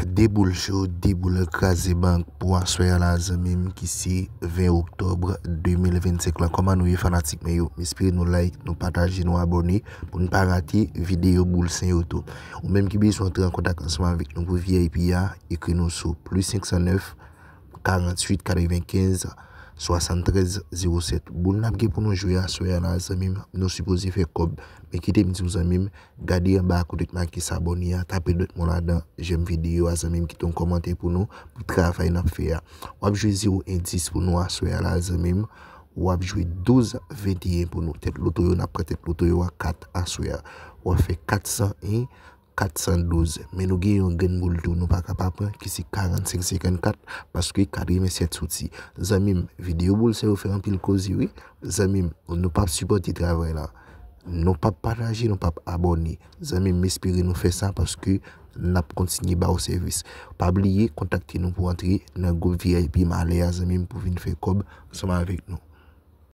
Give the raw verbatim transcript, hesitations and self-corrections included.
De boul cho, de boul kraze bank pou aswè a la, zanmi m, ki se ven oktòb de mil vennsenk lan. Kòman nou ye, fanatik mwen yo? M espere nou like, nou pataje, nou abòne pou n pa rate videyo boul sen yo tou. Ou menm ki bezwen antre an kontak ansanm avèk nou pou V I P a, ekri nou sou plis senk san nèf, karant uit, katrevenkenz, swasanntrèz, zewo sèt. Boul n ap gen pou nou jwe aswè a la, zanmi m, nou sipoze fè kòb. Men kite m di w, zanmi m, gade anba a kote t make s'abonner a, tape dòt mwen ladan, j'aime videyo a, zanmi m, kite yon kòmantè pou nou, pou travay n ap fè a. W ap jwe zewo endis pou nou aswè a la, zanmi m. W ap jwe douz venteyen pou nou. Tèt loto yo, n ap pran tèt loto yo a kat aswè a. W ap fè kat san en, kat san douz. Men nou gen yon grenn boul tou nou pa ka pa pran, ki se karannsenk senkannkat, paske katrevensèt soti. Zanmi m, videyo boul sen yo fè anpil koze, wi. Zanmi m, nou p ap sipòte travay la. Nou p ap pataje, nou p ap abòne. Zanmi m, m espere nou fè sa paske n ap kontinye ba w sèvis. Pa bliye kontakte nou pou antre nan gwoup V I P malè a, zanmi m, pou vin fè kòb ansanm avèk nou.